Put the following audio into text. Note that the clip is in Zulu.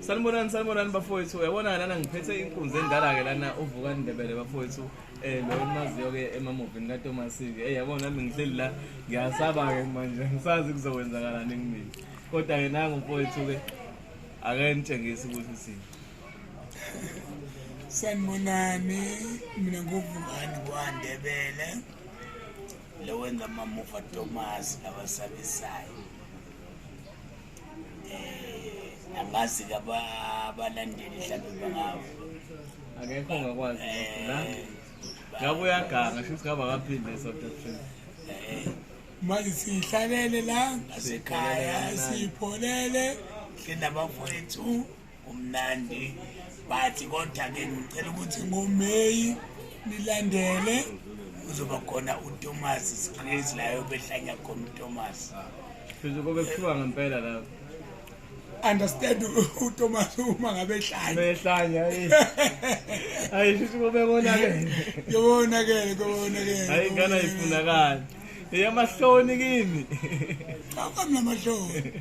Sanibonani, sanibonani bafowethu. Uyabona lana ngiphethe inkunzi endala-ke lana, uVukani Ndebele bafowethu. Lo enimaziyo-ke emamovini kaThomas-ke. Yabona nami ngihleli la ngiyasaba-ke manje, ngisazi kuzokwenzakalani kumina. Kodwa-ke nangu mfowethu-ke ake nitshengise ukuthi uthini. Sanibonani, mina nguVukani kwaNdebele, lo wenza amamuva Thomas abasabisayo. Angazi-ke abalandeli mhlawumbe bangabo. Akekho ongakwazi la. Ngabe uyaganga, shuthi ngabe akaphinde e-South Africa. Manje siyihlalele la ngasekhaya, siyipholele hle nabafowethu, kumnandi. Bathi kodwa-ke ngicela ukuthi ngoMeyi nilandele, kuzoba khona uThomas Screens la yobehlanya khona uThomas. Futhi kube kuthiwa ngempela lapho. Understand uThomas uma ngabe ehlanya. Behlanya hayi. Hayi, shuthi kube konakele. Kubonakele, kubonakele. Hayi, ingane ayifunakali. Eyamahloni kimi. Cha, kwami namahloni.